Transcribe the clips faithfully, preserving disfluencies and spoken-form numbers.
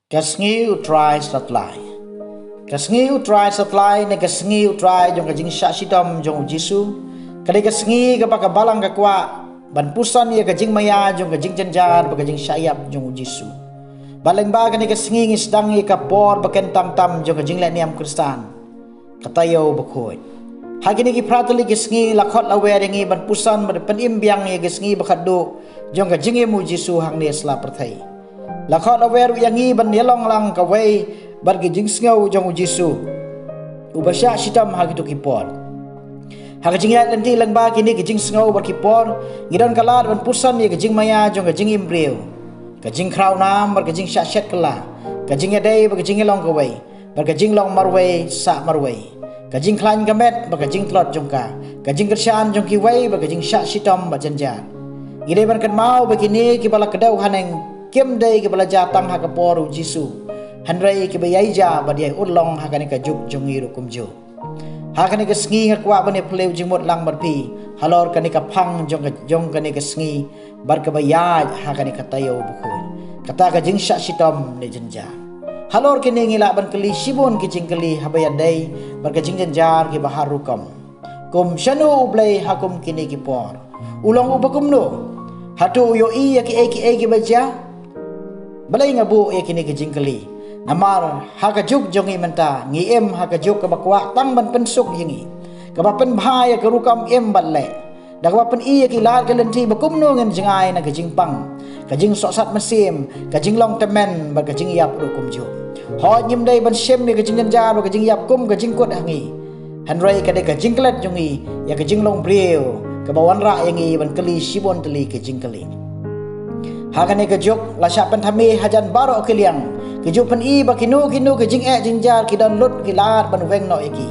Ka sngi U Trai Sathlai. Ka sngi U Trai Sathlai ne ka sngi U Trai jong ka jingshah shitom jong U Jisu, ka dei ka sngi kaba ka Balang ka kwah ban puson ïa ka jingmaïa jong ka jingjynjar bad ka jingshah ïap jong U Jisu. Bad lyngba kane ka sngi ngi sdang ïa ka por ba kyntang tam jong ka jingleh niam Khristan, ka Taïew Bakhuid. Ha kine ki phra tylli ki sngi la khot la wer ïa ngi ban puson bad pynim biang ïa ka sngi ba khatduh jong ka jingim U Jisu hangne ha sla pyrthei. La khot la wer ïa ngi ban ïalong lang kawei bad ki jingsngew jong U Jisu uba shah shitom ha kito ki por. Ha ka jingïaid lynti lyngba kine ki jingsngew bad ki por, ngi don ka lad ban puson ïa ka jingmaïa jong ka jingim briew, ka jingkhraw nam bad ka jingshah shet kylla, ka jingïadei bad ka jingïalong kawei, bad ka jinglong marwei sah marwei, ka jingkhlaiñ ka met bad ka jingtlot jong ka, ka jingkyrshan jong kiwei bad ka jingshah shitom bad jynjar. Ngi dei ban kynmaw ba kine kiba la kdew haneng kim dei kiba la jia tang ha ka por U Jisu, hynrei kiba ïai jia bad ïai urlong ha kane ka juk jong ngi ruh kumjuh. Ha kane ka sngi nga kwah ban ïa phylliew jingmut lang bad phi halor kane ka phang jong ka, jong kane ka sngi bad kaba ïaid ha kane ka Taïew Bakhuid, kata ka jingshah shitom ne jynjar. Halor kine ngi lah ban kylli shibun ki jingkylli haba ïadei bad ka jingjynjar kiba har rukom. Kum shano U Blei ha kum kine ki por? U long uba kumno? Hato u ïohi ïa kiei kiei kiba jia? Balei nga buh ïa kine ki jingkylli? Namar ha ka juk jong ngi mynta ngi im ha ka juk kaba kwah tang ban pynsuk ïa ngi, kaba pynbha ïa ka rukom im bad leh, da kaba pyni ïa ki lad ki lynti ba kumno ngin jngai na ka jingpang, ka jingsohsat mynsiem, ka jinglong tymmen bad ka jingïap ruh kumjuh. Hooid, ngim dei ban shim ïa ka jingjynjar bad ka jingïap kum ka jingkut ha ngi, hynrei ka dei ka jingklet jong ngi ïa ka jinglong briew kaba wanrah ïa ngi ban kylli shibun tylli ki jingkylli. Ha kane ka juk la shah pynthame hajan baroh ki liang, ki ju pyni ba kino kino ki jingeh jynjar ki don lut ki lad ban weng noh ïa ki.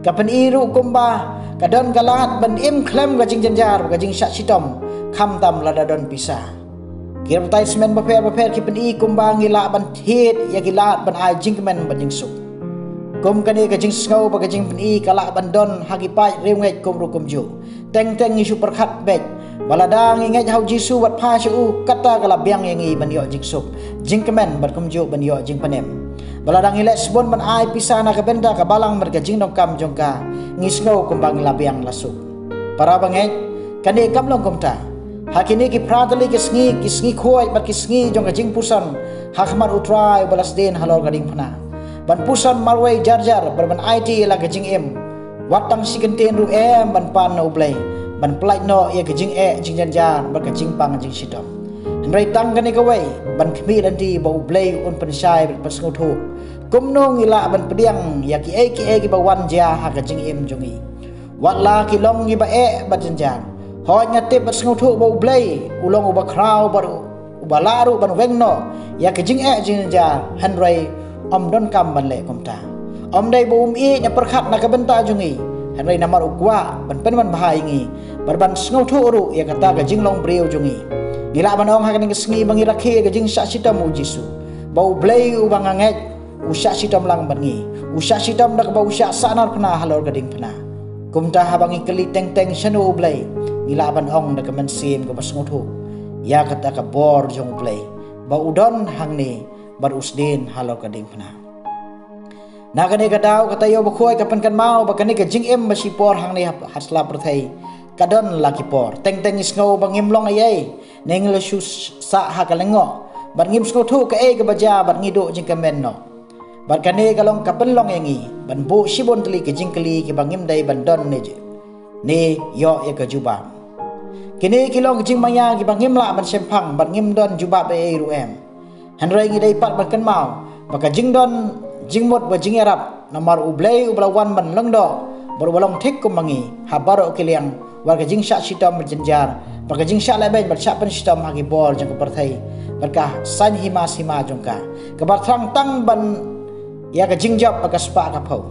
Ka pyni ruh kumba ka don ka lad ban im khlem ka jingjynjar bad ka jingshah shitom khamtam lada don pisa. Ki advertisement bapher bapher ki pyni kumba ngi lah ban thied ïa ki lad ban ai jingkmen bad jingsuk. Kum kane ka jingsngew bad ka jingpyni ka lah ban don ha ki paid riewngeit kum ruh kumjuh. Teng teng ngi shu pyrkhat beit ba lada ngi ngeit ha U Jisu bad phai sha u, kata ka la biang ïa ngi ban ïoh jingsuk, jingkmen bad kumjuh ban ïoh jingpynim. Ba lada ngi leh sbun ban ai pisa na ka bynta ka Balang bad ka jingdonkam jong ka, ngi sngew kumba ngi la biang la suk. Para bangeit, kane kam long kumta. Ha kine ki phra tylli ki sngi, ki sngi khuid bad ki sngi jong ka jingpuson ha khmat U Trai uba la sdien halor ka diengphna, ban puson marwei jar jar bad ban aiti ïa la ka jingim, wat tang shi kyntien ruh em ban pan na U Blei ban pyllait noh ïa ka jingeh jingjynjar bad ka jingpang jingshitom. Hynrei tang kane kawei, ban khmih lynti ba U Blei un pynshai bad pynsngewthuh kumno ngi lah ban pdiang ïa kiei kiei kiba wan jia ha ka jingim jong ngi. Wat la ki long kiba eh bad jynjar, hooid nga tip bad sngewthuh ba U Blei u long uba khraw bad uba lah ruh ban weng noh ïa ka jingeh jingjynjar, hynrei ym donkam ban leh kumta. Ym dei ba um ïeit na pyrkhat na ka bynta jong ngi, hynrei namar u kwah ban pynwanbha ïa ngi bad ban sngewthuh ruh ïa kata ka jinglong briew jong ngi. Ngi lah ban ong ha kane ka sngi ba ngi rakhe ïa ka jingshah shitom U Jisu, ba U Blei uba nga ngeit u shah shitom lang bad ngi, u shah shitom da kaba u shah sahnarphna halor ka diengphna. Kumta haba ngi kylli teng teng shano U Blei, ngi lah ban ong da ka mynsiem kaba sngewthuh ïa kata ka bor jong U Blei ba u don hangne bad u sdien halor ka diengphna. Na kane ka daw ka Taïew Bakhuid ka pynkynmaw ba kane ka jingim ba shipor hangne ha, ha sla pyrthei ka don la ki por. Teng teng ngi sngew ba ngim long ei ei, ne ngi la shu sah ha ka lyngngoh bad ngim sngewthuh kaei kaba jia bad ngi duh jingkmen noh. Bad kane ka long ka pynlong ïa ngi ban buh shibun tylli ki jingkylli kiba ngim dei ban don ne ïoh ïa ka jubab. Kine ki long ki jingmaïa kiba ngim lah ban shemphang bad ngim don jubab ei ei ruh em. Hynrei ngi dei pat ban kynmaw ba ka jingdon jingmut bad jingïarap namar U Blei uba la wan ban lyngdoh bad uba long thik kum ma ngi ha baroh ki liang, wat ka jingshah shitom bad jynjar, bad ka jingshah lehbeiñ bad shah pynshitom ha ki bor jong ka pyrthei bad ka saiñ hima sima jong ka, kaba thrang tang ban ïa ka jingjop bad ka spah ka phew.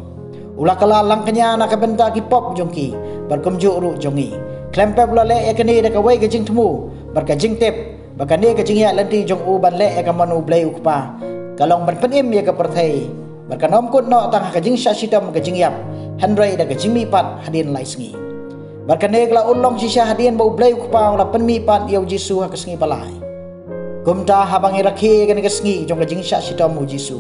U la kylla lang kñia na ka bynta ki pop jong ki bad kumjuh ruh jong ngi. Khlem pep u la leh ïa kane da kawei ka jingthmu bad ka jingtip ba kane ka jingïaid lynti jong u ban leh ïa ka mon U Blei U Kpa ka long ban pynim ïa ka pyrthei bad kan ym kut noh tang ha ka jingshah shitom ka jingïap, hynrei da ka jingmihpat hadien lai sngi. Bad kane ka la urlong shisha hadien ba U Blei U Kpa u la pynmihpat ïa U Jisu ha ka sngi ba lai. Kumta haba ngi rakhe ïa kane ka sngi jong ka jingshah shitom u Jisu,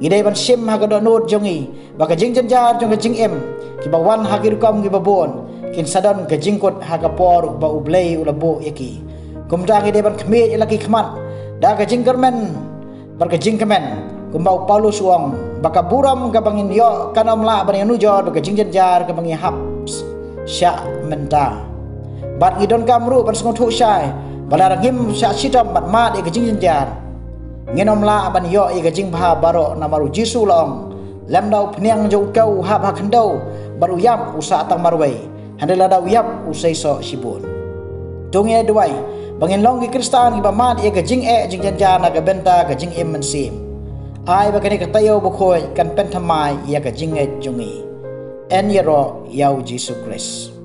ngi dei ban shim ha ka dohnud jong ngi ba ka jingjynjar jong ka jingim, kiba wan ha ki rukom kiba bun, kin sa don ka jingkut ha ka por ba U Blei u la buh ïa ki. Kumta ngi dei ban khmih ïa la ki khmat da ka jingkyrmen bad ka jingkmen, kumba u Paulus u ong ba ka burom kaba ngin ïoh kan ym lah ban ïanujor bad ka jingjynjar kaba ngi hap shah mynta. Bad ngi donkam ruh ban sngewthuh shai ba lada ngim shah shitom bad mad ïa ka jingjynjar, ngin ym lah ban ïoh ïa ka jingbha baroh. Namar u Jisu u la ong, lymda u phniang jong u kew u hap ha khyndew bad u ïap, u sah tang marwei. Hynrei lada u ïap, u seisoh shibun. To ngin duwai ba ngin long ki Khristan kiba mad ïa ka jingeh jingjynjar na ka bynta ka jingim mynsiem. Ai ba kane ka taïew bakhuid kan pynthymmai ïa ka jingngeit jong ngi. Yn ïaroh ïa u Jisu Khrist.